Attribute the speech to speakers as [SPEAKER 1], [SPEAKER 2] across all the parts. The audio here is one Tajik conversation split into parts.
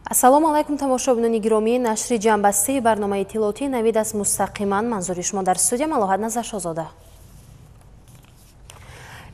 [SPEAKER 1] Ассалому алайкум тамошобинони гиромӣ, нашри ҷамъбастаи барномаи иттилоотии Навид аст мустақиман. Манзури шумо дар студия Малоҳат Назаршозода.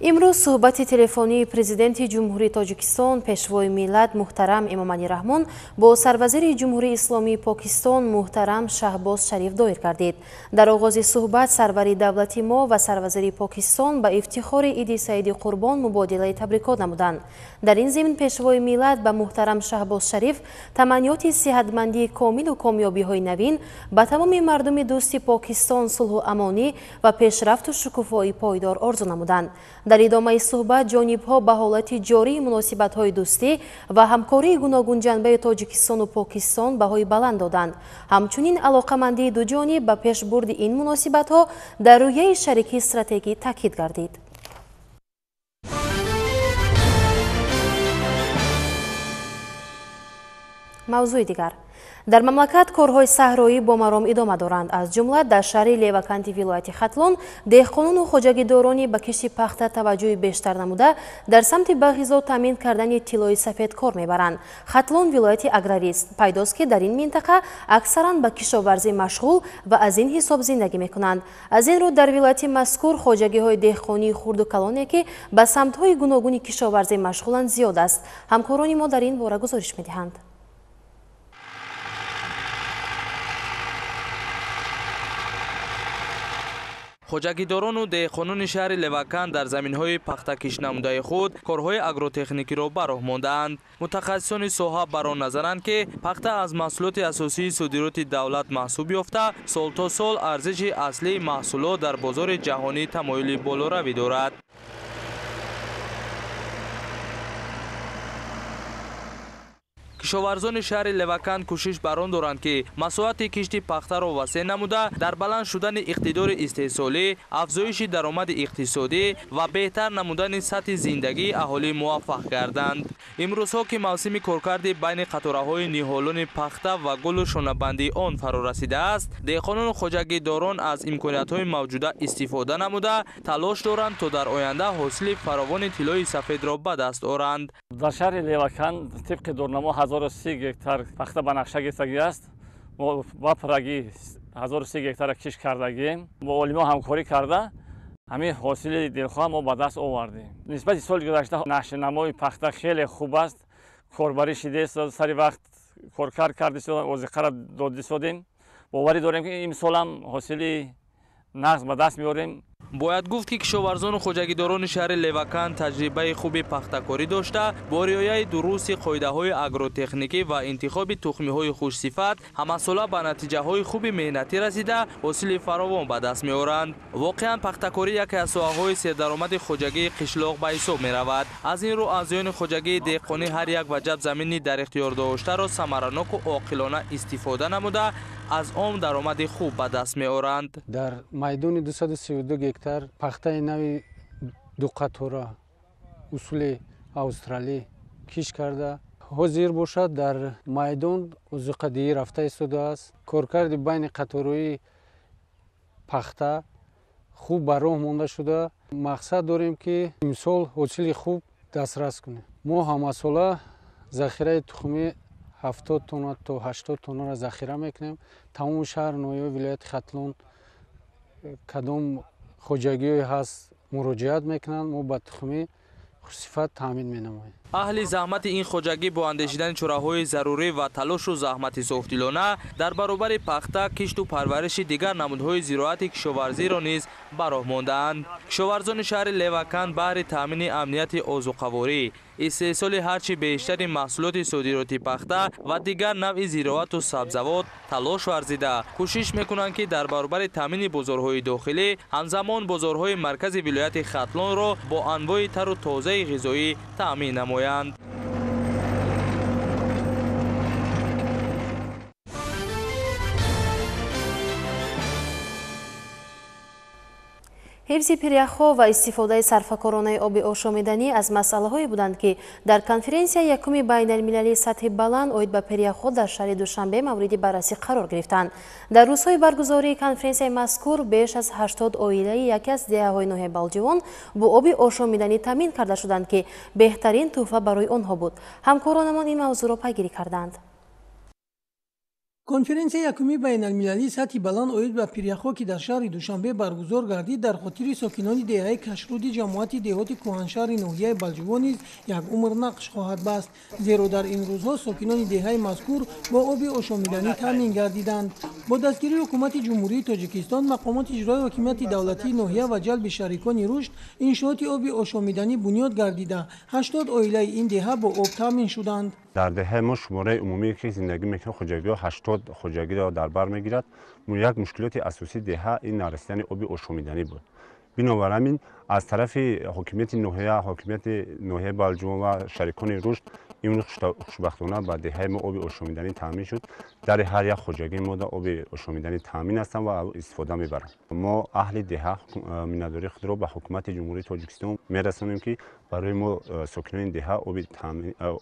[SPEAKER 1] Имрӯз суҳбати телефонии президенти Ҷумҳурии Тоҷикистон, пешвои миллат муҳтарам Эмомалӣ Раҳмон бо сарвазири Ҷумҳурии Исломии Покистон муҳтарам Шаҳбоз Шариф доир гардид. Дар оғози суҳбат сарвари давлати мо ва сарвазири Покистон ба ифтихори Иди Саиди Қурбон мубодилаи табрикот намуданд. Дар ин зимн пешвои миллат ба муҳтарам Шаҳбоз Шариф таманниёти сиҳатмандии комилу комёбиҳои навин, ба тамоми мардуми дӯсти Покистон сулҳу амонӣ ва пешрафту шукуфоии пойдор орзу намуданд. Дар идомаи суҳбат ҷонибҳо ба ҳолати ҷории муносибатҳои дӯстӣ ва ҳамкории гуногунҷанбаи Тоҷикистону Покистон баҳои баланд доданд. Ҳамчунин алоқамандии дуҷониб ба пешбурди ин муносибатҳо дар рӯҳияи шарикии стратегӣ таъкид гардид. Мавзӯи дигар. Дар мамлакат корҳои саҳроӣ бо маром идома доранд. Аз ҷумла дар шаҳри Леваканти вилояти Хатлон деҳқонону хоҷагидорони ба кишти пахта таваҷҷӯҳи бештар намуда, дар самти ба ғизо таъмин кардани тиллои сафед кор мебаранд. Хатлон вилояти аграрист. Пайдост, ки дар ин минтақа аксаран ба кишоварзӣ машғул ва аз ин ҳисоб зиндагӣ мекунанд. Аз ин рӯ дар вилояти мазкур хоҷагиҳои деҳқонии хурду калоне, ки ба самтҳои гуногуни кишоварзӣ машғуланд, зиёд аст. Ҳамкорони мо дар ин бора гузориш медиҳанд.
[SPEAKER 2] Хоҷагидорону деҳқонони шаҳри Леваканд дар заминҳои пахтакишнамудаи худ корҳои агротехникиро ба роҳ мондаанд. Мутахассисони соҳа бар он назаранд, ки пахта аз маҳсулоти асосии содироти давлат маҳсуб ёфта, сол то сол арзиши аслии маҳсулот дар бозори ҷаҳонӣ тамоюли болоравӣ дорад. Кишоварзони шаҳри Леваканд кӯшиш бар он доранд, ки масоҳати кишти пахтаро васеъ намуда, дар баланд шудани иқтидори истеҳсолӣ, афзоиши даромади иқтисодӣ ва беҳтар намудани сатҳи зиндагии аҳолӣ муваффақ гарданд. Имрӯзҳо, ки мавсими коркарди байни қатораҳои ниҳолони пахта ва гулу шонабандии он фаро расидааст, деҳқонону хоҷагидорон аз имкониятҳои мавҷуда истифода намуда, талош доранд, то дар оянда ҳосили фаровони тиллои сафедро ба даст оранд.
[SPEAKER 3] Дар шаҳри Леваканд тибқи дурнамо 1030 гектар пахта ба нақша гирифтагӣ аст. Мо ба пуррагӣ 1030 гектара кишт кардагием. Бо олимон ҳамкорӣ карда, ҳамин ҳосили дилхоҳ мо ба даст овардем. Нисбати соли гузашта нашъунамои пахта хеле хуб аст. Корбарӣ шидааст, сари вақт коркард кардистодем, озиқаро додистодем. Боварӣ дорем, ки имсолам ҳосили нағз ба даст меорем.
[SPEAKER 2] Бояд гуфт, ки кишоварзону хоҷагидорони шаҳри Леваканд таҷрибаи хуби пахтакорӣ дошта, бо риояи дурусти қоидаҳои агротехникӣ ва интихоби тухмиҳои хушсифат ҳамасола ба натиҷаҳои хуби меҳнатӣ расида, ҳосили фаровон ба даст меоранд. Воқеан пахтакорӣ яке аз соҳаҳои сердаромади хоҷагии қишлоқ ба ҳисоб меравад. Аз ин рӯ аъзоёни хоҷагии деҳқонӣ ҳар як ваҷаб замини дар ихтиёр доштаро самараноку оқилона истифода намуда, аз он даромади хуб ба даст меоранд.
[SPEAKER 4] Дар майдони 232 гектар пахтаи нави дуқатора усули австралӣ кишт карда, ҳозир бошад дар майдон озуқадиҳӣ рафта истодааст. Коркарди байни қатораи пахта хуб ба роҳ монда шуда, мақсад дорем, ки имсол ҳосили хуб дастрас кунем. Мо ҳамасола захираи тухмӣ 70 тонна то 80 тоннаро захира мекунем. Тамоми шаҳр, ноҳияҳои вилояти Хатлон кадом хоҷагиҳое ҳаст, муроҷиат мекунанд, мо ба тухмӣ хушсифат таъмин менамоем.
[SPEAKER 2] Аҳли заҳмати ин хоҷагӣ бо андешидани чораҳои зарурӣ ва талошу заҳмати софдилона дар баробари пахта, кишту парвариши дигар намудҳои зироати кишоварзиро низ ба роҳ мондаанд. Кишоварзони шаҳри Леваканд баҳри таъмини амнияти озуқаворӣ, истеҳсоли ҳарчи бештари маҳсулоти содироти пахта ва дигар навъи зироату сабзавот талош варзида, кӯшиш мекунанд, ки дар баробари таъмини бозорҳои дохилӣ ҳамзамон бозорҳои маркази вилояти Хатлонро бо анвои тару тозаи ғизоӣ таъмин намоянд.
[SPEAKER 1] Ҳифзи пиряхҳо ва истифодаи сарфакоронаи оби ошомиданӣ аз масъалаҳое буданд, ки дар конференсияи якуми байналмилалии сатҳи баланд оид ба пиряхҳо дар шаҳри Душанбе мавриди баррасӣ қарор гирифтанд. Дар рӯзҳои баргузории конференсияи мазкур беш аз 80 оилаи яке аз деҳаҳои ноҳияи Балҷувон бо оби ошомиданӣ таъмин карда шуданд, ки беҳтарин тӯҳфа барои онҳо буд. Ҳамкоронамон ин мавзӯъро пайгирӣ карданд.
[SPEAKER 5] Конференсияи якуми байналмилалии сатҳи баланд оид ба пиряхҳо, ки дар шаҳри Душанбе баргузор гардид, дар хотири сокинони деҳаи Кашруди ҷамоати деҳоти кӯҳаншаҳри ноҳияи Балҷувон низ як умр нақш хоҳад баст, зеро дар ин рӯзҳо сокинони деҳаи мазкур бо оби ошомиданӣ таъмин гардиданд. Бо дастгирии ҳукумати Ҷумҳурии Тоҷикистон, мақомоти иҷрои ҳокимияти давлатии ноҳия ва ҷалби шарикони рушд иншооти оби ошомиданӣ бунёд гардида, 80 оилаи ин деҳа бо об таъмин шуданд.
[SPEAKER 6] Дар деҳаи мо шумораи умумие ки зиндагӣ мекунад хоҷагиҳо 80 хоҷагиро дар бар мегирад. Як мушкилоти асосии деҳа ин нарасидани оби ошомиданӣ буд. Бинобар ҳамин аз тарафи ҳокимияти ноҳия, ҳокимияти ноҳияи Балҷувон ва шарикони рушд имрӯз хушбахтона ба деҳаи мо оби ошомиданӣ таъмин шуд. Дар ҳар як хоҷагии мо оби ошомиданӣ таъмин ҳастанд ва истифода мебаранд. Мо аҳли деҳа миннатдории худро ба ҳукумати Ҷумҳурии Тоҷикистон мерасонем, ки барои мо сокинони деҳа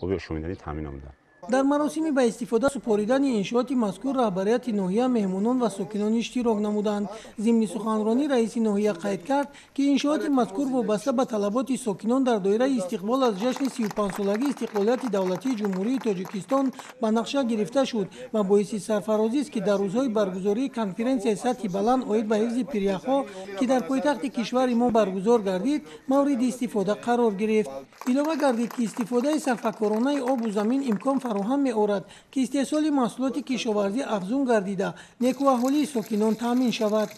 [SPEAKER 6] оби ошомиданӣ таъмин намуданд.
[SPEAKER 5] Дар маросими ба истифода супоридани иншооти мазкур раҳбарияти ноҳия, меҳмонон ва сокинон иштирок намуданд. Зимни суханронӣ раиси ноҳия қайд кард, ки иншооти мазкур вобаста ба талаботи сокинон дар доираи истиқбол аз ҷашни 35-солагии истиқлолияти давлатии Ҷумҳурии Тоҷикистон ба нақша гирифта шуд ва боиси сарфарозист, ки дар рӯзҳои баргузории конференсияи сатҳи баланд оид ба ҳифзи пиряхҳо, ки дар пойтахти кишвари мо баргузор гардид, мавриди истифода қарор гирифт. Илова гардид, ки истифодаи сарфакоронаи обу замин имкон фароҳам меорад, ки истеҳсоли маҳсулоти кишоварзӣ афзун гардида, некӯаҳолии сокинон таъмин шавад.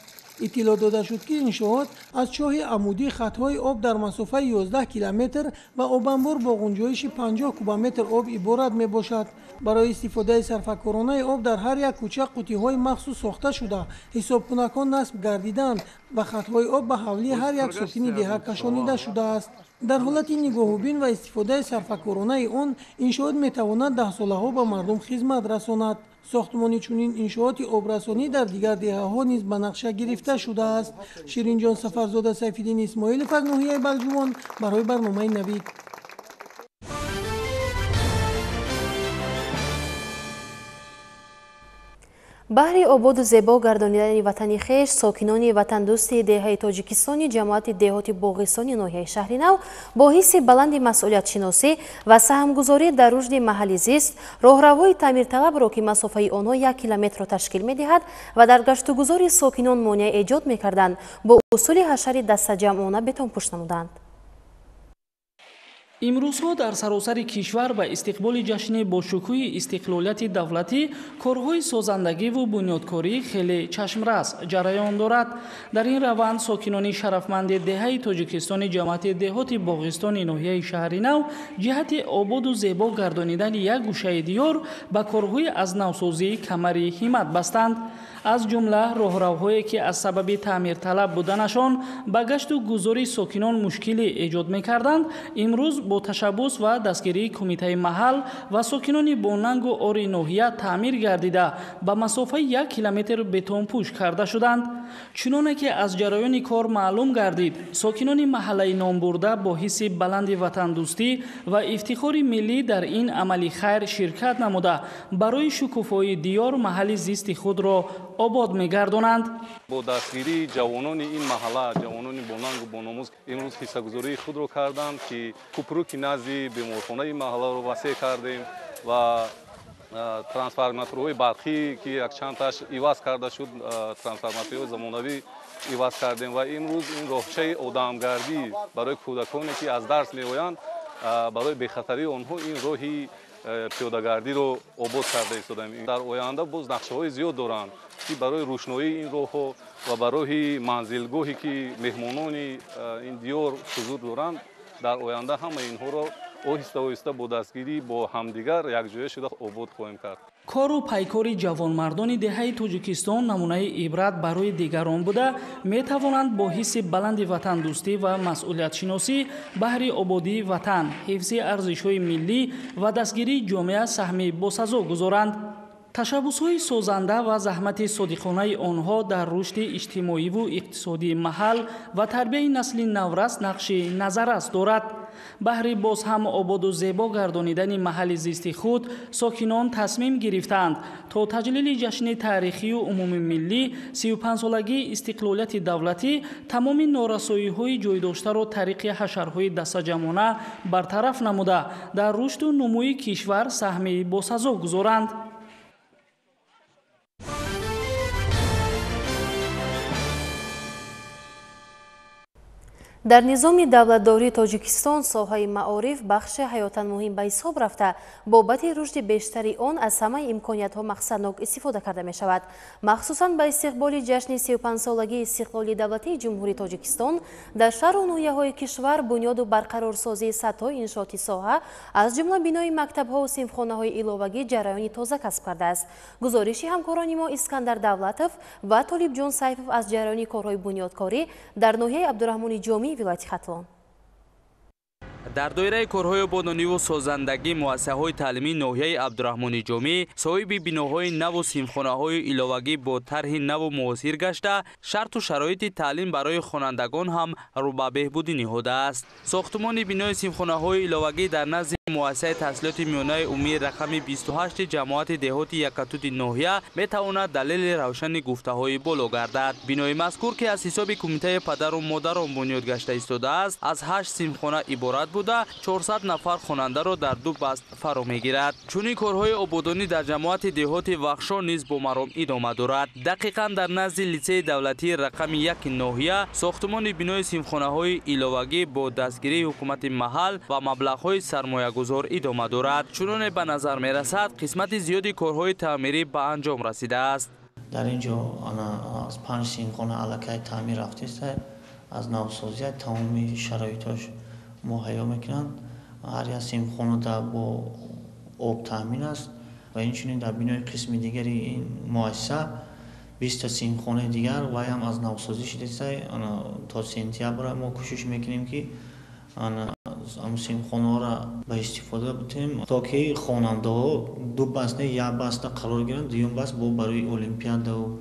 [SPEAKER 5] Иттилоъ дода шуд, ки иншоот аз чоҳи амудӣ, хатҳои об дар масофаи 11 километр ва обанбор бо ғунҷоиши 50 кубометр об иборат мебошад. Барои истифодаи сарфакоронаи об дар ҳар як кӯча қутиҳои махсус сохта шуда, ҳисобкунакон насб гардиданд ва хатҳои об ба ҳавлии ҳар як сокини деҳа кашонида шудааст. Дар ҳолати нигоҳубин ва истифодаи сарфакоронаи он иншоот метавонад даҳсолаҳо ба мардум хизмат расонад. Сохтмони чунин иншооти обрасонӣ дар дигар деҳаҳо низ ба нақша гирифта шудааст. Ширинҷон Сафарзода, Сайфиддин Исмоилов аз ноҳияи Балҷувон барои барномаи Навид.
[SPEAKER 1] Баҳри ободу зебо гардонидани ватани хеш, сокинони ватандӯсти деҳаи Тоҷикистони ҷамоати деҳоти Боғистони ноҳияи Шаҳринав бо ҳисси баланди масъулиятшиносӣ ва саҳмгузорӣ дар рушди маҳалли зист роҳравҳои таъмирталабро, ки масофаи онҳо 1 километрро ташкил медиҳад ва дар гаштугузори сокинон монеа эҷод мекарданд, бо усули ҳашари дастаҷамъона бетонпӯш намуданд.
[SPEAKER 7] Имрӯзҳо дар саросари кишвар ба истиқболи ҷашни бошукӯҳи истиқлолияти давлатӣ корҳои созандагиву бунёдкорӣ хеле чашмрас ҷараён дорад. Дар ин раванд сокинони шарафманди деҳаи Тоҷикистони ҷамоати деҳоти Боғистони ноҳияи Шаҳринав ҷиҳати ободу зебо гардонидани як гӯшаи диёр ба корҳои аз навсозии камари ҳиммат бастанд. Аз ҷумла роҳравҳое ки аз сабаби таъмирталаб буданашон ба гашту гузори сокинон мушкилӣ эҷод мекарданд, имрӯз бо ташаббус ва дастгирии кумитаи маҳал ва сокинони бонангу ори ноҳия таъмир гардида ба масофаи 1 километр бетонпӯш карда шуданд. Чуноне ки аз ҷараёни кор маълум гардид, сокинони маҳаллаи номбурда бо ҳисси баланди ватандӯстӣ ва ифтихори миллӣ дар ин амали хайр ширкат намуда, барои шукуфоии диёр маҳалли зисти худро обод мегардонанд.
[SPEAKER 8] Бо дастгирии ҷавонони ин маҳалла, ҷавонони бонангу бономуз имрӯз ҳиссагузории худро карданд, ки купруки назди беморхонаи маҳалларо васеъ кардем ва трансформаторҳои барқӣ, ки якчандташ иваз карда шуд, трансформаторҳои замонавӣ иваз кардем ва имрӯз ин роҳчаи одамгардӣ барои кӯдаконе, ки аз дарс меоянд, барои бехатарии онҳо ин роҳи пиёдагардиро обод карда истодаем. Дар оянда боз нақшаҳои зиёд доранд, ки барои рӯшноии ин роҳҳо ва барои манзилгоҳе, ки меҳмонони ин диёр ҳузур доранд, дар оянда ҳамаи инҳоро оҳиста оҳиста бо дастгирӣ бо ҳамдигар якҷоя шуда обод хоҳем кард.
[SPEAKER 7] Кору пайкори ҷавонмардони деҳаи Тоҷикистон намунаи ибрат барои дигарон буда, метавонанд бо ҳисси баланди ватандӯстӣ ва масъулиятшиносӣ баҳри ободии ватан, ҳифзи арзишҳои миллӣ ва дастгирии ҷомеа саҳми босазо гузоранд. Ташаббусҳои созанда ва заҳмати содиқонаи онҳо дар рушди иҷтимоиву иқтисодии маҳал ва тарбияи насли наврас нақши назаррас дорад. Баҳри боз ҳам ободу зебо гардонидани маҳалли зисти худ сокинон тасмим гирифтаанд, то таҷлили ҷашни таърихию умумимиллӣ 35-солагии истиқлолияти давлатӣ тамоми норасоиҳои ҷойдоштаро тариқи ҳашарҳои дастаҷамъона бартараф намуда, дар рушду нумӯи кишвар саҳми босазо гузоранд.
[SPEAKER 1] Дар низоми давлатдории Тоҷикистон соҳаи маориф бахши ҳаётан муҳим ба ҳисоб рафта, бобати рушди бештари он аз ҳамаи имкониятҳо мақсаднок истифода карда мешавад. Махсусан ба истиқболи ҷашни 35-солагии истиқлоли давлатии Ҷумҳурии Тоҷикистон дар шаҳру ноҳияҳои кишвар бунёду барқарорсозии сатҳҳои иншооти соҳа, аз ҷумла бинои мактабҳову синфхонаҳои иловагӣ ҷараёни тоза касб кардааст. Гузориши ҳамкорони мо Искандар Давлатов ва Толибҷон Сайфов аз ҷараёни корҳои бунёдкорӣ дар ноҳияи Абдураҳмони Ҷомӣ вилояти Хатлон.
[SPEAKER 2] Дар доираи корҳои ободониву созандагӣ муассисаҳои таълимии ноҳияи Абдураҳмони Ҷомӣ соҳиби биноҳои наву синфхонаҳои иловагӣ бо тарҳи наву муосир гашта, шарту шароити таълим барои хонандагон ҳам рӯ ба беҳбудӣ ниҳодааст. Сохтумони бинои синфхонаҳои иловагӣ дар назди муассисаи таҳсилоти миёнаи умумии рақами 28 ҷамоати деҳоти Якатуди ноҳия метавонад далели равшани гуфтаҳои боло гардад. Бинои мазкур, ки аз ҳисоби кумитаи падару модарон бунёд гашта истодааст, аз 8 синфхона иборат буда, 400 нафар хонандаро дар ду баст фаро мегирад. Чунин корҳои ободонӣ дар ҷамоати деҳоти Вахшон низ бо маром идома дорад. Дақиқан дар назди литсеи давлатии рақами 1 ноҳия сохтумони бинои синфхонаҳои иловагӣ бо дастгирии ҳукумати маҳал ва маблағҳои сармоягузор идома дорад. Чуноне ба назар мерасад, қисмати зиёди корҳои таъмирӣ ба анҷом расидааст.
[SPEAKER 9] Дар ин ҷо аз 5 синфхона аллакай таъмир рафтааст, аз навсозия тамоми шароитош муҳайё мекунанд. Ҳар як синфхона бо об таъмин аст ва инчунин дар бинои қисми дигари ин муассиса 20 синфхонаи дигар вайам аз навсозӣ шудааст. То сентябр мо кӯшиш мекунем, ки синфхонаҳоро ба истифода бутем, то ки хонандаҳо ду баст не, як баста қарор гиранд, дуюм баст бо барои олимпиадаву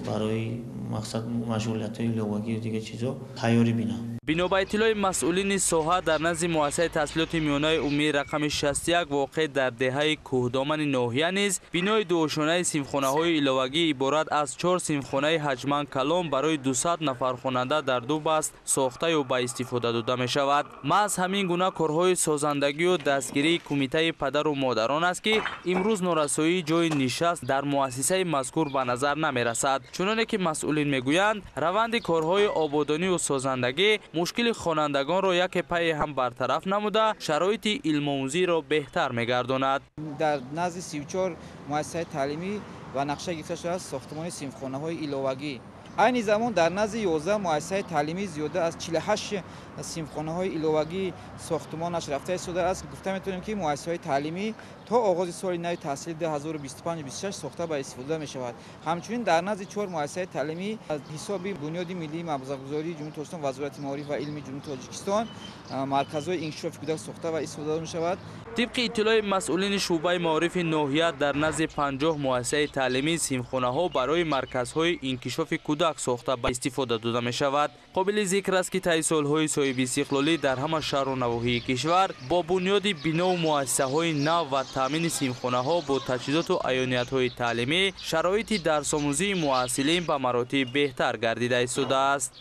[SPEAKER 9] барои мақсад машғулиятҳои иловагию дигар чизо тайёрӣ бинанд.
[SPEAKER 2] Бино ба иттилои масъулини соҳа, дар назди муассисаи таҳсилоти миёнаи умумии рақами 61 воқеъ дар деҳаи Кӯҳдомани ноҳия низ бинои дуошонаи синфхонаҳои иловагӣ иборат аз 4 синфхонаи ҳаҷман калон барои 200 нафар хонанда дар ду баст сохтаю ба истифода дода мешавад. Маҳз ҳамин гуна корҳои созандагию дастгирии кумитаи падару модарон аст, ки имрӯз норасоии ҷойи нишаст дар муассисаи мазкур ба назар намерасад. Чуноне ки масъулин мегӯянд, раванди корҳои ободониву созандагӣ мушкили хонандагонро яке пайи ҳам бартараф намуда, шароити илмомӯзиро беҳтар мегардонад.
[SPEAKER 10] Дар назди 34 муассисаи таълимӣ ба нақша гирифта шудааст сохтумони синфхонаҳои иловагӣ. Айни замон дар назди 11 муассисаи таълимӣ зиёда аз 48 синфхонаҳои иловагӣ сохтумонаш рафта истодааст. Гуфта метавонем, ки муассисаҳои таълимӣ то оғози соли нави таҳсили 2025-26 сохта ба истифода мешавад. Ҳамчунин дар назди 4 муассисаи таълимӣ аз ҳисоби Бунёди миллии маблағгузории Ҷумҳурии Тоҷикистон, Вазорати маориф ва илми Ҷумҳурии Тоҷикистон марказҳои инкишофи кӯдак сохта ва истифода мешавад.
[SPEAKER 2] Тибқи иттилои масъулини шӯъбаи маорифи ноҳия, дар назди 50 муассисаи таълимӣ синфхонаҳо барои марказҳои инкишофи кӯдак сохта ба истифода дода мешавад. Қобили зикр аст, ки таи солҳои соҳибистиқлолӣ дар ҳама шаҳру навоҳии кишвар бо бунёди бинову муассисаҳои нав ва таъмини синфхонаҳо бо таҷҳизоту аёниятҳои таълимӣ шароити дарсомӯзии муассилин ба маротиб беҳтар гардида истодааст.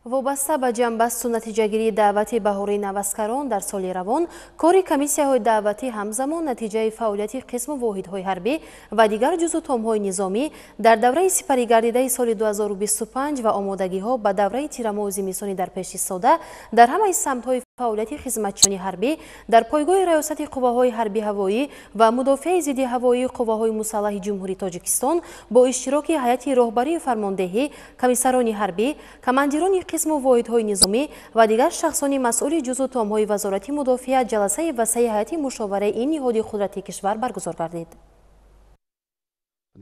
[SPEAKER 1] Вобаста ба ҷамъбасту натиҷагирии даъвати баҳории наваскарон дар соли равон, кори комиссияҳои даъватӣ ҳамзамон натиҷаи фаъолияти қисму воҳидҳои ҳарбӣ ва дигар ҷузъутомҳои низомӣ дар давраи сипаригардидаи соли 2025 ва омодагиҳо ба давраи тирамоҳу зимистони дар пеш истода дар ҳамаи самтҳои фаъолияти хизматчиёни ҳарбӣ дар пойгоҳи Раёсати қувваҳои ҳарбии ҳавоӣ ва мудофиаи зидди ҳавоии қувваҳои мусаллаҳи Ҷумҳурии Тоҷикистон бо иштироки ҳайати роҳбарии фармондеҳӣ, комиссарони ҳарбӣ, командирони қисму воҳидҳои низомӣ ва дигар шахсони масъули ҷузъутомҳои Вазорати мудофиа ҷаласаи васеи ҳайати мушовараи ин ниҳоди қудрати кишвар баргузор гардид.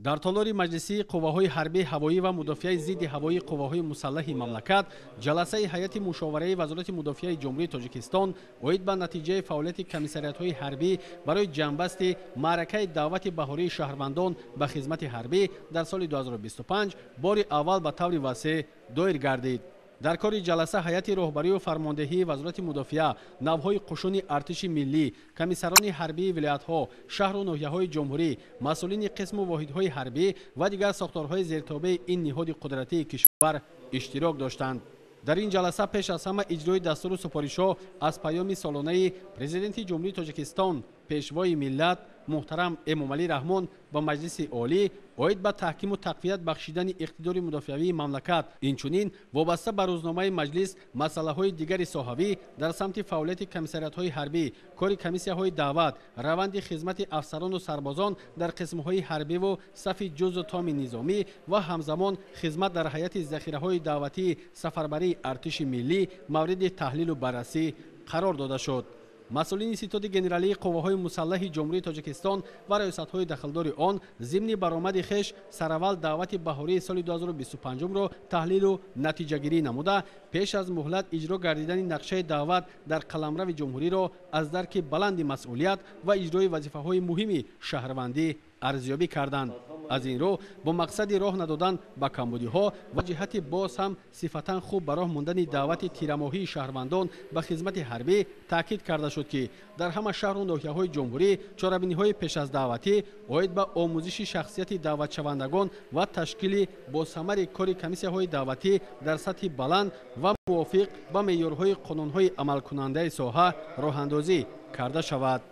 [SPEAKER 11] Дар толори маҷлисии қувваҳои ҳарбии ҳавоӣ ва мудофиаи зидди ҳавоии қувваҳои мусаллаҳи мамлакат ҷаласаи ҳайати мушовараи Вазорати мудофиаи Ҷумҳурии Тоҷикистон оид ба натиҷаи фаъолияти комиссариятҳои ҳарбӣ барои ҷамъбасти маъракаи даъвати баҳории шаҳрвандон ба хизмати ҳарбӣ дар соли 2025 бори аввал ба таври васеъ доир гардид. Дар кори ҷаласа ҳайати роҳбарию фармондеҳии Вазорати мудофиа, навҳои қушуни артиши миллӣ, комиссарони ҳарбии вилоятҳо, шаҳру ноҳияҳои ҷумҳурӣ, масъулини қисму воҳидҳои ҳарбӣ ва дигар сохторҳои зертобеи ин ниҳоди қудратии кишвар иштирок доштанд. Дар ин ҷаласа пеш аз ҳама иҷрои дастуру супоришҳо аз паёми солонаи Президенти Ҷумҳурии Тоҷикистон, Пешвои миллат муҳтарам Эмомалӣ Раҳмон ба Маҷлиси Олӣ оид ба таҳкиму тақвият бахшидани иқтидори мудофиавии мамлакат, инчунин вобаста ба рӯзномаи маҷлис масъалаҳои дигари соҳавӣ дар самти фаъолияти комиссариятҳои ҳарбӣ, кори комиссияҳои даъват, раванди хизмати афсарону сарбозон дар қисмҳои ҳарбиву сафи ҷузу томи низомӣ ва ҳамзамон хизмат дар ҳайати захираҳои даъватии сафарбарии артиши миллӣ мавриди таҳлилу баррасӣ қарор дода шуд. Масъулини Ситоди генералии қувваҳои мусаллаҳи Ҷумҳурии Тоҷикистон ва раёсатҳои дахлдори он зимни баромади хеш сараввал даъвати баҳории соли 2025-ро таҳлилу натиҷагирӣ намуда, пеш аз муҳлат иҷро гардидани нақшаи даъват дар қаламрави ҷумҳуриро аз дарки баланди масъулият ва иҷрои вазифаҳои муҳими шаҳрвандӣ арзёбӣ карданд. Аз ин рӯ бо мақсади роҳ надодан ба камбудиҳо ва ҷиҳати боз ҳам сифатан хуб ба роҳ мондани даъвати тирамоҳии шаҳрвандон ба хизмати ҳарбӣ таъкид карда шуд, ки дар ҳама шаҳру ноҳияҳои ҷумҳурӣ чорабиниҳои пеш аз даъватӣ оид ба омӯзиши шахсияти даъватшавандагон ва ташкили босамари кори комиссияҳои даъватӣ дар сатҳи баланд ва мувофиқ ба меъёрҳои қонунҳои амалкунандаи соҳа роҳандозӣ карда шавад.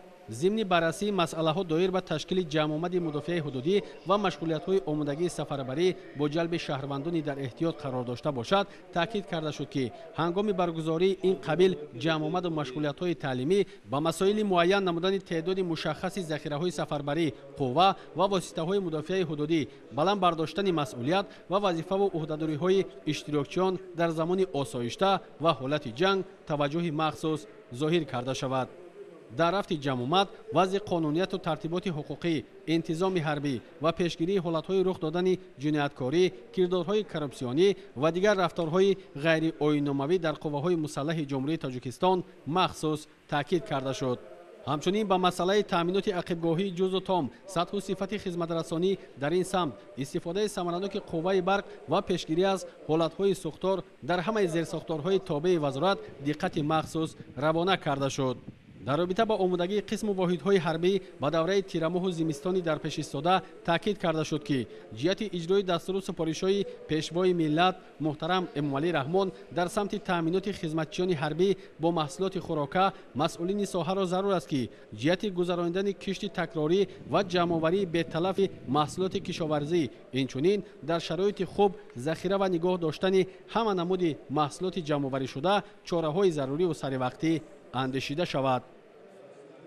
[SPEAKER 11] Зимни баррасии масъалаҳо доир ба ташкили ҷамъомади мудофиаи ҳудудӣ ва машғулиятҳои омодагии сафарбарӣ бо ҷалби шаҳрвандони дар эҳтиёт қарор дошта бошад, таъкид карда шуд, ки ҳангоми баргузории ин қабил ҷамъомаду машғулиятҳои таълимӣ ба масоили муайян намудани теъдоди мушаххаси захираҳои сафарбарӣ, қувва ва воситаҳои мудофиаи ҳудудӣ, баланд бардоштани масъулият ва вазифаву ӯҳдадориҳои иштирокчиён дар замони осоишта ва ҳолати ҷанг таваҷҷӯҳи махсус зоҳир карда шавад. Дар рафти ҷамъомад вазъи қонунияту тартиботи ҳуқуқӣ, интизоми ҳарбӣ ва пешгирии ҳолатҳои рух додани ҷинояткорӣ, кирдорҳои коррупсионӣ ва дигар рафторҳои ғайриоинномавӣ дар қувваҳои мусаллаҳи Ҷумҳурии Тоҷикистон махсус таъкид карда шуд. Ҳамчунин ба масъалаи таъминоти ақибгоҳии ҷузу том, сатҳу сифати хизматрасонӣ дар ин самт, истифодаи самараноки қувваи барқ ва пешгирӣ аз ҳолатҳои сӯхтор дар ҳамаи зерсохторҳои тобеи вазорат диққати махсус равона карда шуд. Дар робита ба омодагии қисму воҳидҳои ҳарбӣ ба давраи тирамоҳу зимистони дар пеш истода таъкид карда шуд, ки ҷиҳати иҷрои дастуру супоришҳои Пешвои миллат муҳтарам Эмомалӣ Раҳмон дар самти таъминоти хизматчиёни ҳарбӣ бо маҳсулоти хӯрока масъулини соҳаро зарур аст, ки ҷиҳати гузаронидани кишти такрорӣ ва ҷамъоварии беталафи маҳсулоти кишоварзӣ, инчунин дар шароити хуб захира ва нигоҳ доштани ҳама намуди маҳсулоти ҷамъоваришуда чораҳои заруриву саривақтӣ андешида шавад.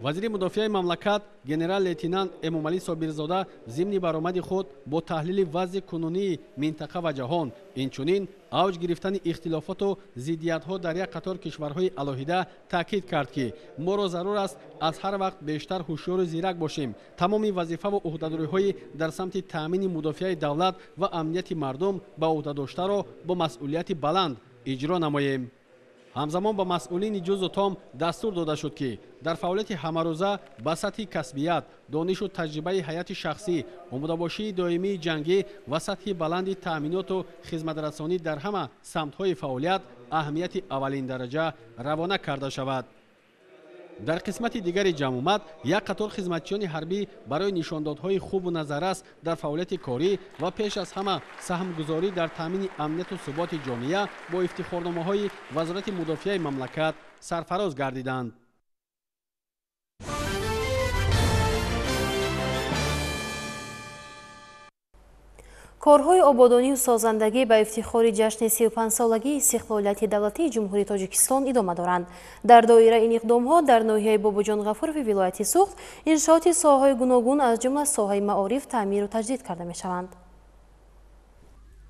[SPEAKER 11] Вазири мудофиаи мамлакат генерал-лейтенант Эмомалӣ Собирзода зимни баромади худ бо таҳлили вазъи кунунии минтақа ва ҷаҳон, инчунин авҷ гирифтани ихтилофоту зиддиятҳо дар як қатор кишварҳои алоҳида таъкид кард, ки моро зарур аст аз ҳар вақт бештар ҳушёру зирак бошем, тамоми вазифаву ӯҳдадориҳои дар самти таъмини мудофиаи давлат ва амнияти мардум ба ӯҳда доштаро бо масъулияти баланд иҷро намоем. Ҳамзамон ба масъулини ҷузу том дастур дода шуд, ки дар фаъолияти ҳамарӯза ба сатҳи касбият, донишу таҷрибаи ҳайати шахсӣ, омодабошии доимии ҷангӣ ва сатҳи баланди таъминоту хизматрасонӣ дар ҳама самтҳои фаъолият аҳамияти аввалиндараҷа равона карда шавад. Дар қисмати дигари ҷамъомад як қатор хизматчиёни ҳарбӣ барои нишондодҳои хубу назаррас дар фаъолияти корӣ ва пеш аз ҳама саҳмгузорӣ дар таъмини амнияту суботи ҷомеа бо ифтихорномаҳои Вазорати мудофиаи мамлакат сарфароз гардиданд.
[SPEAKER 1] Корҳои ободонию созандагӣ ба ифтихори ҷашни 35-солагии истиқлолияти давлатии Ҷумҳурии Тоҷикистон идома доранд. Дар доираи ин иқдомҳо дар ноҳияи Бобоҷон Ғафурови вилояти Суғд иншооти соҳаҳои гуногун аз ҷумла соҳаи маориф таъмиру таҷдид карда мешаванд.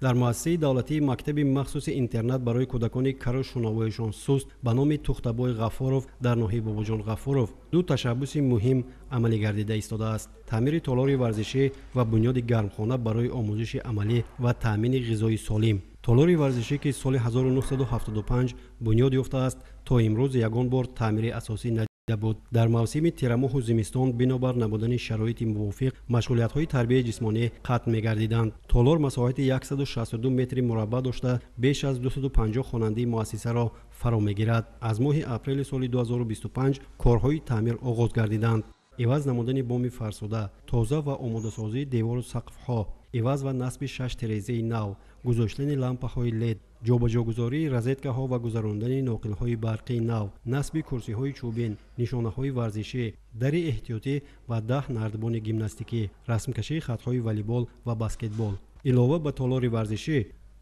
[SPEAKER 12] Дар муассисаи давлатии мактаби махсуси интернат барои кӯдакони кару шунавоишон суст ба номи Тухтабой Ғафуров дар ноҳияи Бобоҷон Ғафуров ду ташаббуси муҳим амалӣ гардида истодааст: таъмири толори варзишӣ ва бунёди гармхона барои омӯзиши амалӣ ва таъмини ғизои солим. Толори варзишӣ, ки соли 1975 бунёд ёфтааст, то имрӯз ягон бор таъмири асосӣ надида буд. Дар мавсими тирамоҳу зимистон бинобар набудани шароити мувофиқ машғулиятҳои тарбияи ҷисмонӣ қатъ мегардиданд. Толор масоҳати 162 метри мураббаъ дошта, беш аз 250 хонандаи муассисаро фаро мегирад. Аз моҳи апрели соли 2025 корҳои таъмир оғоз гардиданд. Иваз намудани боми фарсуда, тоза ва омодасозии девору сақфҳо, иваз ва насби 6 терезаи нав, гузоштани лампаҳои лед, Ҷобаҷогузории розеткаҳо ва гузарондани ноқилҳои барқии нав, насби курсиҳои чӯбин, нишонаҳои варзишӣ, дари эҳтиётӣ ва 10 нардбони гимнастикӣ, расмкашии хатҳои волейбол ва баскетбол. Илова ба толори варзишӣ,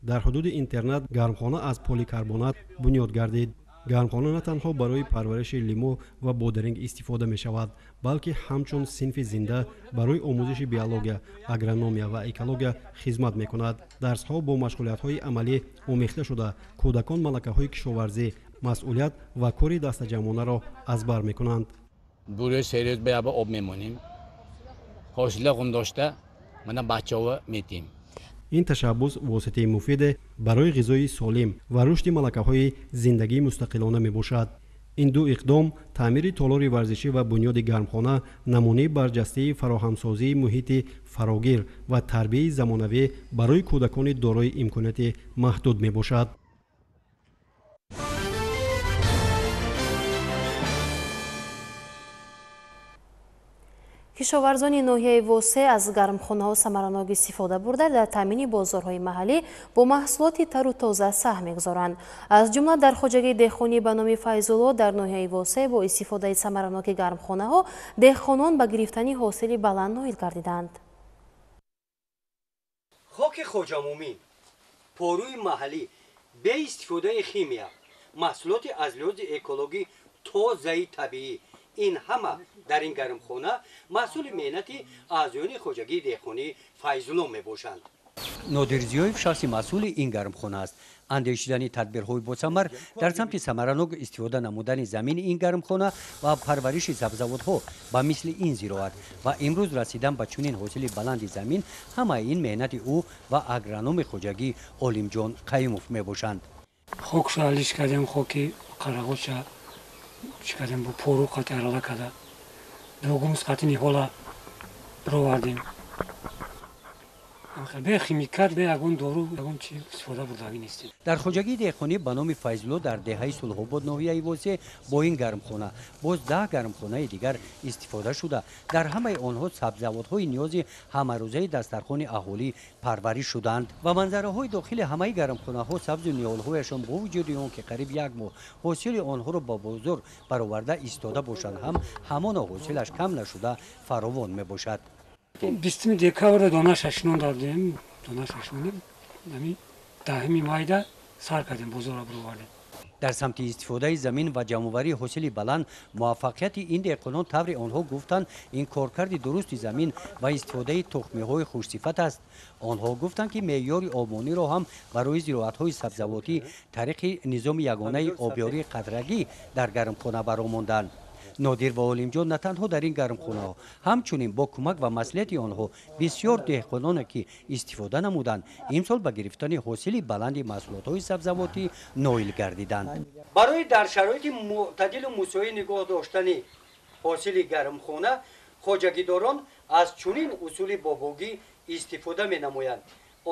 [SPEAKER 12] дар ҳудуди интернат гармхона аз поликарбонат бунёд гардид. Гармхона на танҳо барои парвариши лимӯ ва бодиринг истифода мешавад, балки ҳамчун синфи зинда барои омӯзиши биология, агрономия ва экология хизмат мекунад. Дарсҳо бо машғулиятҳои амалӣ омехта шуда, кӯдакон малакаҳои кишоварзӣ, масъулият ва кори дастаҷамъонаро аз бар мекунанд.
[SPEAKER 13] Бурӯи серӯз ба яба об мемонем, ҳосила ғундошта мана бачаҳо метем.
[SPEAKER 12] Ин ташаббус воситаи муфиде барои ғизои солим ва рушди малакаҳои зиндагии мустақилона мебошад. Ин ду иқдом, таъмири толори варзишӣ ва бунёди гармхона, намунаи барҷастаи фароҳамсозии муҳити фарогир ва тарбияи замонавӣ барои кӯдакони дорои имконияти маҳдуд мебошад.
[SPEAKER 1] Кишоварзони ноҳияи Восе аз гармхонаҳо самаранок истифода бурда, дар таъмини бозорҳои маҳаллӣ бо маҳсулоти тару тоза саҳм мегузоранд. Аз ҷумла дар хоҷагии деҳқонӣ ба номи Файзулло дар ноҳияи Восе бо истифодаи самараноки гармхонаҳо деҳқонон ба гирифтани ҳосили баланд ноил гардиданд.
[SPEAKER 14] Хоки Хоҷамумин, порӯи маҳаллӣ, бе истифодаи химия, маҳсулоти аз лиҳози экологӣ тозаи табиӣ, ин ҳама дар ин гармхона маҳсули меҳнати аъзоёни хоҷагии деҳқонӣ Файзулло мебошанд. Нодир Зиёев шахси масъули ин гармхона аст. Андешидани тадбирҳои босамар дар самти самаранок истифода намудани замини ин гармхона ва парвариши сабзавотҳо ба мисли ин зироат ва имрӯз расидан ба чунин ҳосили баланди замин, ҳамаи ин меҳнати ӯ ва агрономи хоҷагӣ Олимҷон Қаюмов мебошанд.
[SPEAKER 15] Хокша алиш кардем, хоки қарағоча чӣ кардем, бо пору қати арала карда, дугумс қати ниҳола бировардем. Бе химикат, бе ягон дору, ягон чи истифода бурдагӣ нестем.
[SPEAKER 14] Дар хоҷагии деҳқонӣ ба номи Файзулло дар деҳаи Сулҳобод ноҳияи Восе бо ин гармхона боз 10 гармхонаи дигар истифода шуда, дар ҳамаи онҳо сабзавотҳои ниёзи ҳамарӯзаи дастархони аҳолӣ парвариш шуданд ва манзараҳои дохили ҳамаи гармхонаҳо сабзу ниҳолҳояшон бо вуҷуди он ки қариб як моҳ ҳосили онҳоро ба бозор бароварда истода бошанд ҳам, ҳамоно ҳосилаш кам нашуда фаровон мебошад.
[SPEAKER 15] 20 декабр дона шашинон дардем, дона шашинонем, ҳамин 10 майда сар кардем, бозорро баровардем.
[SPEAKER 14] Дар самти истифодаи замин ва ҷамъоварии ҳосили баланд муваффақияти ин деҳқонон таври онҳо гуфтанд, ин коркарди дурусти замин ва истифодаи тухмиҳои хушсифат аст. Онҳо гуфтанд, ки меъёри обмониро ҳам барои зироатҳои сабзавотӣ тариқи низоми ягонаи обёрии қатрагӣ дар гармхона баромонданд. Нодир ва Олимҷон на танҳо дар ин гармхонаҳо, ҳамчунин бо кӯмак ва маслиҳати онҳо бисёр деҳқононе ки истифода намуданд, имсол ба гирифтани ҳосили баланди маҳсулотҳои сабзавотӣ ноил гардиданд. Барои дар шароити мӯътадилу мусоид нигоҳ доштани ҳосили гармхона, хоҷагидорон аз чунин усули бобогӣ истифода менамоянд.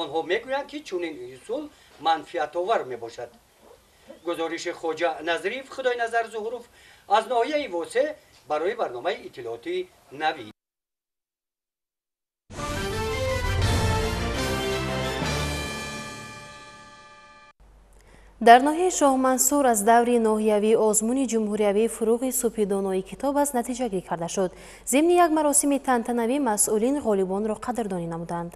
[SPEAKER 14] Онҳо мегӯянд, ки чунин усул манфиатовар мебошад. Гузориши Хоҷа Назриев, Худойназар Зуҳуров аз ноҳияи Восе барои барномаи иттилоотии Навӣ.
[SPEAKER 1] Дар ноҳияи Шоҳмансур аз даври ноҳиявии озмуни ҷумҳуриявии фуруғи субҳидонои китоб аст натиҷагирӣ карда шуд. Зимни як маросими тантанавӣ масъулин ғолибонро қадрдонӣ намуданд.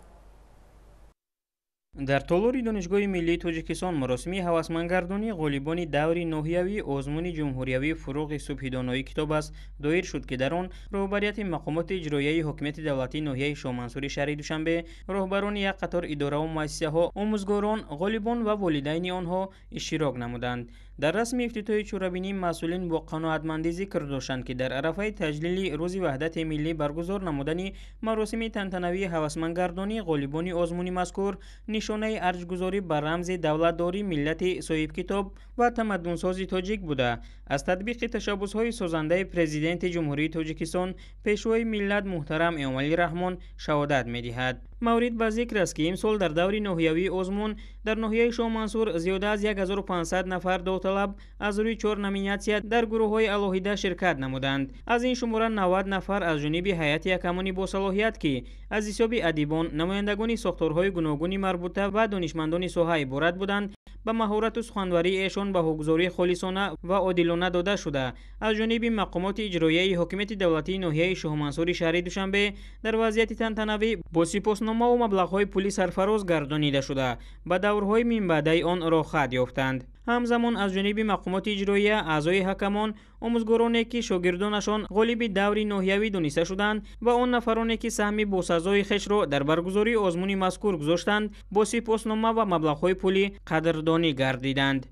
[SPEAKER 16] Дар толори Донишгоҳи миллии Тоҷикистон маросими ҳавасмандгардонии ғолибони даври ноҳиявии озмуни ҷумҳуриявии фуруғи субҳидонои китоб аст доир шуд, ки дар он роҳбарияти мақомоти иҷроияи ҳокимияти давлатии ноҳияи Шоҳмансури шаҳри Душанбе, роҳбарони як қатор идораву муассисаҳо, омӯзгорон, ғолибон ва волидайни онҳо иштирок намуданд. Дар расми ифтитоҳи чорабинӣ масъулин бо қаноатмандӣ зикр доштанд, ки дар арафаи таҷлили Рӯзи Ваҳдати миллӣ баргузор намудани маросими тантанавии ҳавасмандгардонии ғолибони озмуни мазкур нишонаи арҷгузорӣ ба рамзи давлатдории миллати соҳибкитоб ва тамаддунсози тоҷик буда, аз татбиқи ташаббусҳои созандаи Президенти Ҷумҳурии Тоҷикистон, Пешвои миллат муҳтарам Эмомалӣ Раҳмон шаҳодат медиҳад. Маврид ба зикр аст, ки имсол дар даври ноҳиявии озмун дар ноҳияи Шоҳмансур зиёда аз 1500 нафар довталаб аз рӯи 4 номинатсия дар гурӯҳҳои алоҳида ширкат намуданд. Аз ин шумора 90 нафар аз ҷониби ҳайати ҳакамони босалоҳият, ки аз ҳисоби адибон, намояндагони сохторҳои гуногуни марбута ва донишмандони соҳа иборат буданд, Ба маҳорату суханварии эшон баҳогузории холисона ва одилона дода шуда, аз ҷониби мақомоти иҷроияи ҳокимияти давлатии ноҳияи Шоҳмансури шаҳри Душанбе дар вазъияти тантанавӣ бо сипосномаву маблағҳои пулӣ сарфароз гардонида шуда, ба даврҳои минбаъдаи он роҳхат ёфтанд. Ҳамзамон аз ҷониби мақомоти иҷроия, аъзои ҳакамон, омӯзгороне ки шогирдонашон ғолиби даври ноҳиявӣ дониста шуданд ва он нафароне ки саҳми босазои хешро дар баргузории озмуни мазкур гузоштанд, бо сипоснома ва маблағҳои пулӣ қадрдонӣ гардиданд.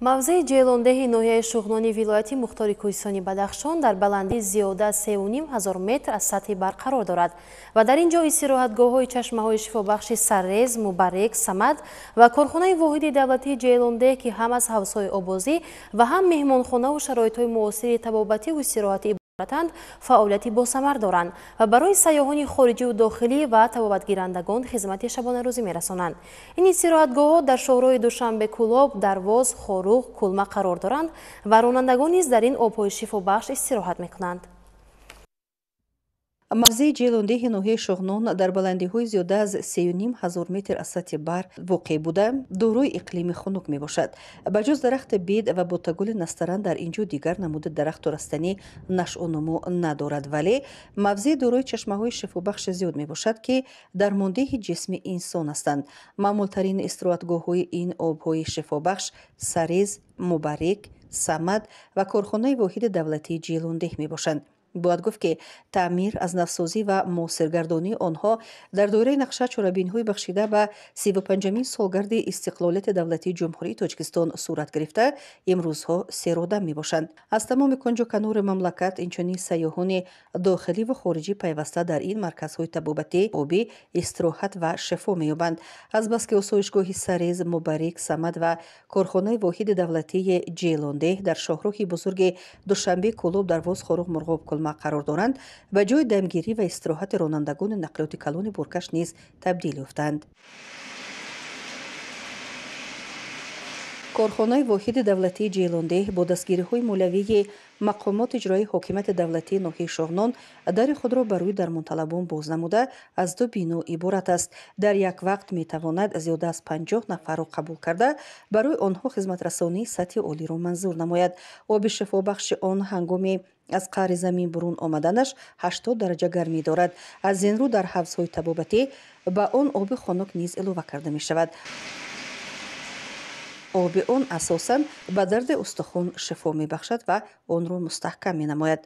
[SPEAKER 1] Мавзеи Ҷелондеҳи ноҳияи Шуғнони вилояти Мухтори Кӯҳистони Бадахшон дар баландии зиёда 3,5 ҳазор метр аз сатҳи баҳр қарор дорад ва дар ин ҷо истироҳатгоҳҳои чашмаҳои шифобахши Саррез, Мубарек, Самад ва корхонаи воҳиди давлатии Ҷелондеҳ, ки ҳам аз ҳавзҳои обозӣ ва ҳам меҳмонхонаву шароитҳои муосири табобативу истироҳатӣ иборатанд, фаъолияти босамар доранд ва барои сайёҳони хориҷиву дохилӣ ва табобатгирандагон хизмати шабонарӯзӣ мерасонанд. Ин истироҳатгоҳҳо дар шоҳроҳи Душанбе Кӯлоб, Дарвоз, Хоруғ, Кулма қарор доранд ва ронандагон низ дар ин обҳои шифобахш истироҳат мекунанд.
[SPEAKER 17] Мавзеи Ҷелондеҳи ноҳияи Шуғнон дар баландиҳои зиёда аз 3,5 ҳазор метр аз сатҳи баҳр воқеъ буда, дорои иқлими хунук мебошад. Ба ҷуз дарахти бед ва ботагули настаран дар ин ҷо дигар намуди дарахту растанӣ нашъунумо надорад, вале мавзеъ дорои чашмаҳои шифобахши зиёд мебошад, ки дармондеҳи ҷисми инсон ҳастанд. Маъмултарин истироҳатгоҳҳои ин обҳои шифобахш Сарез, Мубарек, Самад ва корхонаи воҳиди давлатии Ҷелондеҳ мебошанд. Бояд гуфт, ки таъмир, аз навсозӣ ва муосиргардонии онҳо дар доираи нақша чорабиниҳои бахшида ба 35-умин солгарди истиқлолияти давлатии Ҷумҳурии Тоҷикистон сурат гирифта, имрӯзҳо серодам мебошанд. Аз тамоми кунҷу канори мамлакат, инчунин сайёҳони дохиливу хориҷӣ пайваста дар ин марказҳои табобатӣ обӣ истироҳат ва шифо меёбанд. Азбаски осоишгоҳи Сарез, Мубарик, Самад ва корхонаи воҳиди давлатии Ҷелондеҳ дар шоҳроҳи бузурги Душанбе Кӯлоб, Дарвоз, Хоруғ, Мурғоб, Кулма қарор доранд, ба ҷои дамгирӣ ва истироҳати ронандагони нақлиёти калони боркаш низ табдил ёфтанд. Корхонаи воҳиди давлатии Ҷелондеҳ бо дастгириҳои молиявии мақомоти иҷроии ҳокимияти давлатии ноҳияи Шуғнон дари худро ба рӯи дармонталабон боз намуда, аз ду бино иборат аст. Дар як вақт метавонад зиёда аз 50 нафарро қабул карда, барои онҳо хизматрасонии сатҳи олиро манзур намояд. Оби шифобахши он ҳангоми аз қаъри замин бурун омаданаш 80 дараҷа гармӣ дорад. Аз ин рӯ дар ҳавзҳои табобатӣ ба он оби хунук низ илова карда мешавад. Оби он асосан ба дарди устухон шифо мебахшад ва онро мустаҳкам менамояд.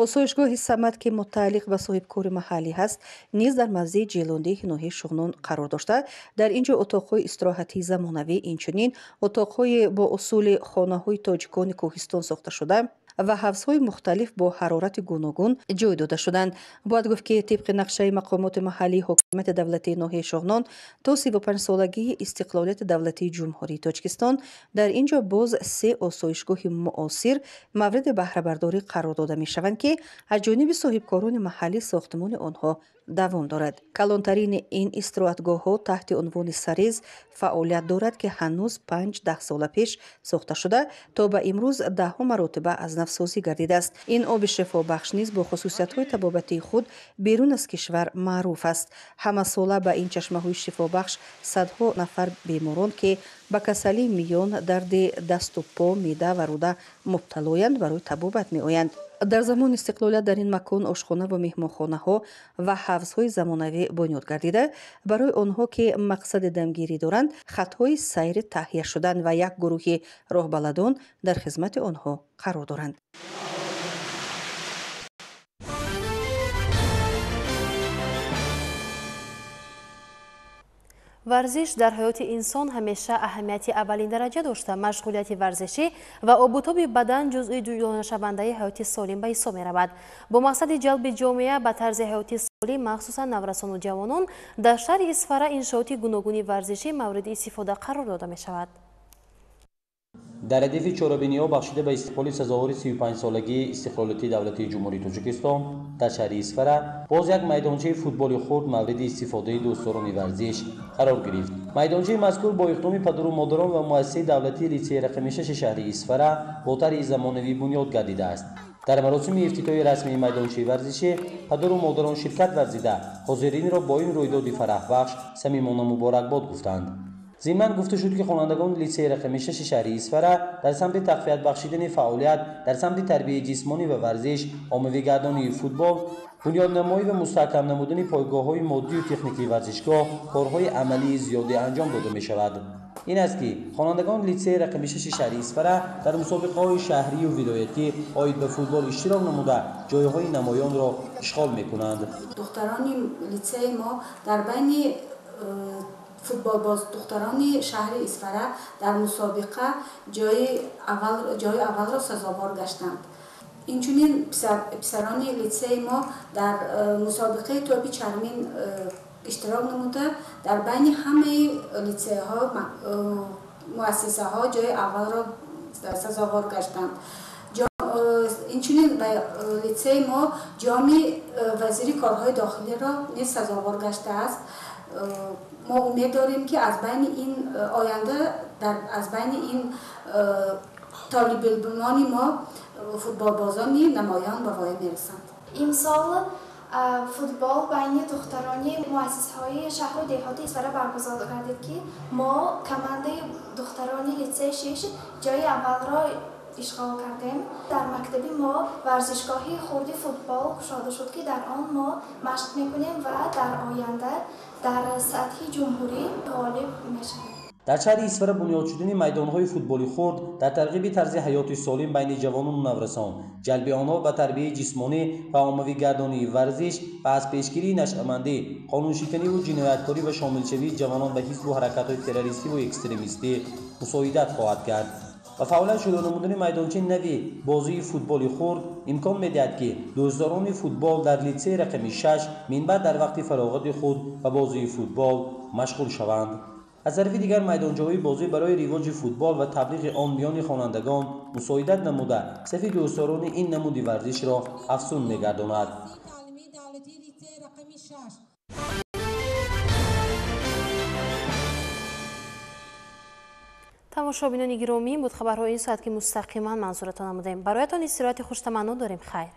[SPEAKER 17] Осоишгоҳи Самад, ки мутааллиқ ба соҳибкори маҳаллӣ ҳаст, низ дар мавзеи Ҷелондеҳи ноҳияи Шуғнон қарор дошта, дар ин ҷо отоқҳои истироҳатии замонавӣ, инчунин отоқҳои бо усули хонаҳои тоҷикони кӯҳистон сохташуда ва ҳавзҳои мухталиф бо ҳарорати гуногун ҷой дода шуданд. Бояд гуфт, ки тибқи нақшаи мақомоти маҳаллии ҳокимияти давлатии ноҳияи Шуғнон то 35-солагии истиқлолияти давлатии Ҷумҳурии Тоҷикистон дар ин ҷо боз се осоишгоҳи муосир мавриди баҳрабардорӣ қарор дода мешаванд, ки аз ҷониби соҳибкорони маҳаллӣ сохтмони онҳо давом дорад. Калонтарини ин истироҳатгоҳҳо таҳти унвони Сарез фаъолият дорад, ки ҳанӯз 5-10 сола пеш сохта шуда, то ба имрӯз даҳҳо маротиба аз навсозӣ гардидааст. Ин оби шифобахш низ бо хусусиятҳои табобатии худ берун аз кишвар маъруф аст. Ҳамасола ба ин чашмаҳои шифобахш садҳо нафар беморон, ки ба касалии миён, дарди дасту по, меъда ва рӯда мубталоянд, барои табобат меоянд. Дар замони истиқлолият дар ин макон ошхона ва меҳмонхонаҳо ва ҳавзҳои замонавӣ бунёд гардида, барои онҳо, ки мақсади дамгирӣ доранд, хатҳои сайри таҳия шуданд ва як гурӯҳи роҳбаладон дар хизмати онҳо қарор доранд.
[SPEAKER 1] Варзиш дар ҳаёти инсон ҳамеша аҳамияти аввалин дараҷа дошта, машғулияти варзишӣ ва обутоби бадан ҷузъи ҷудонашавандаи ҳаёти солим ба ҳисоб меравад. Бо мақсади ҷалби ҷомеа ба тарзи ҳаёти солим, махсусан наврасону ҷавонон, дар шаҳри Исфара иншооти гуногуни варзишӣ мавриди истифода қарор дода мешавад.
[SPEAKER 18] Дар радифи чорабиниҳо бахшида ба истиқболи сазовори 35-солагии истиқлолияти давлатии Ҷумҳурии Тоҷикистон дар шаҳри Исфара боз як майдончаи футболи хурд мавриди истифодаи дӯстдорони варзиш қарор гирифт. Майдончаи мазкур бо иқдоми падару модарон ва муассисаи давлатии литсеи рақами шаши шаҳри Исфара бо тарҳи замонавӣ бунёд гардидааст. Дар маросими ифтитоҳи расмии майдончаи варзишӣ падару модарон ширкат варзида, ҳозиринро бо ин рӯйдоди фараҳбахш самимона муборакбод гуфтанд. Зимнан гуфта шуд, ки хонандагони литсеи рақами 6 шаҳри Исфара дар самти тақвият бахшидани фаъолият дар самти тарбияи ҷисмонӣ ва варзиш, оммавигардонии футбол, бунёднамоӣ ва мустаҳкам намудани пойгоҳҳои моддию техникии варзишгоҳ корҳои амалии зиёде анҷом дода мешавад. Ин аст, ки хонандагони литсеи рақами 6 шаҳри Исфара дар мусобиқаҳои шаҳрию вилоятӣ оид ба футбол иштирок намуда, ҷойҳои намоёнро ишғол мекунанд.
[SPEAKER 19] Духтарони литсеи мо дар байни футболбоз духтарони шаҳри Исфара дар мусобиқа ҷои аввалро сазовор гаштанд. Инчунин писарони литсеи мо дар мусобиқаи топи чармин иштирок намуда, дар байни ҳамаи литсейҳо, муассисаҳо ҷои аввалро сазовор гаштанд. Инчунин ба литсеи мо ҷоми вазири корҳои дохилиро низ сазовор гаштааст. Мо умед дорем, ки аз байни ин оянда аз байни ин толибилмони мо футболбозони намоён ба воя мерасанд.
[SPEAKER 20] Имсол футбол байни духтарони муассисаҳои шаҳру деҳоти Исфара баргузор гардид, ки мо командаи духтарони литсеи 6 ҷои аввалро ишғол кардем. Дар мактаби мо варзишгоҳи хурди футбол кушода шуд, ки дар он мо машқ мекунем ва дар оянда дар сатҳи ҷумҳурӣ ғолиб мешавем.
[SPEAKER 18] Дар шаҳри Исфара бунёд шудани майдонҳои футболи хурд дар тарғиби тарзи ҳаёти солим байни ҷавонону наврасон, ҷалби онҳо ба тарбияи ҷисмонӣ ва оммавигардонии варзиш ва аз пешгирии нашъамандӣ, қонуншиканиву ҷинояткорӣ ва шомилшавии ҷавонон ба ҳизбу ҳаракатҳои террористиву экстремистӣ мусоидат хоҳад кард. Ба фаъолият шурӯъ намудани майдончаи нави бозии футболи хурд имкон медиҳад, ки дӯстдорони футбол дар литсеи рақами 6 минбаъд дар вақти фароғати худ ба бозии футбол машғул шаванд. Аз тарафи дигар, майдончаҳои бозӣ барои ривоҷи футбол ва таблиғи он миёни хонандагон мусоидат намуда, сафи дӯстдорони ин намуди варзишро афзун мегардонад.
[SPEAKER 1] Тамошобинони гиромӣ, буд хабарҳои ин соат, ки мустақиман манзуратон намудаем. Бароятон истироҳати хуштаманно дорем. Хайр.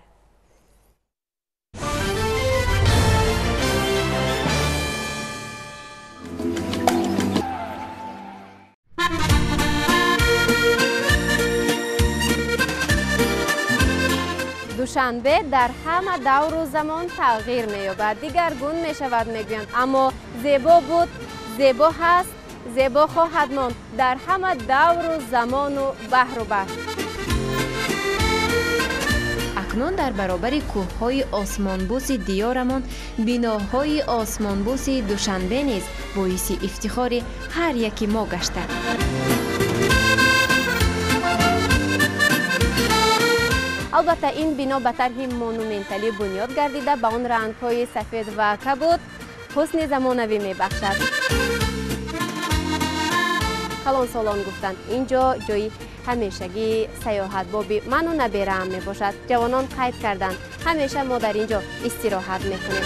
[SPEAKER 21] Душанбе дар ҳама давру замон тағйир меёбад, дигаргун мешавад мегӯянд, аммо зебо буд, зебо ҳаст, зебо хоҳад монд дар ҳама давру замону баҳру баҳр.
[SPEAKER 22] Акнун дар баробари кӯҳҳои осмонбӯси диёрамон биноҳои осмонбӯси Душанбе низ боиси ифтихори ҳар яки мо гашта.
[SPEAKER 21] Албатта, ин бино ба тарҳи монументалӣ бунёд гардида, ба он рангҳои сафед ва кабуд ҳусни замонавӣ мебахшад. Калонсолон гуфтанд, ин ҷо ҷои ҳамешагии саёҳатбоби ману набераам мебошад. Ҷавонон қайд карданд, ҳамеша мо дар ин ҷо истироҳат мекунем.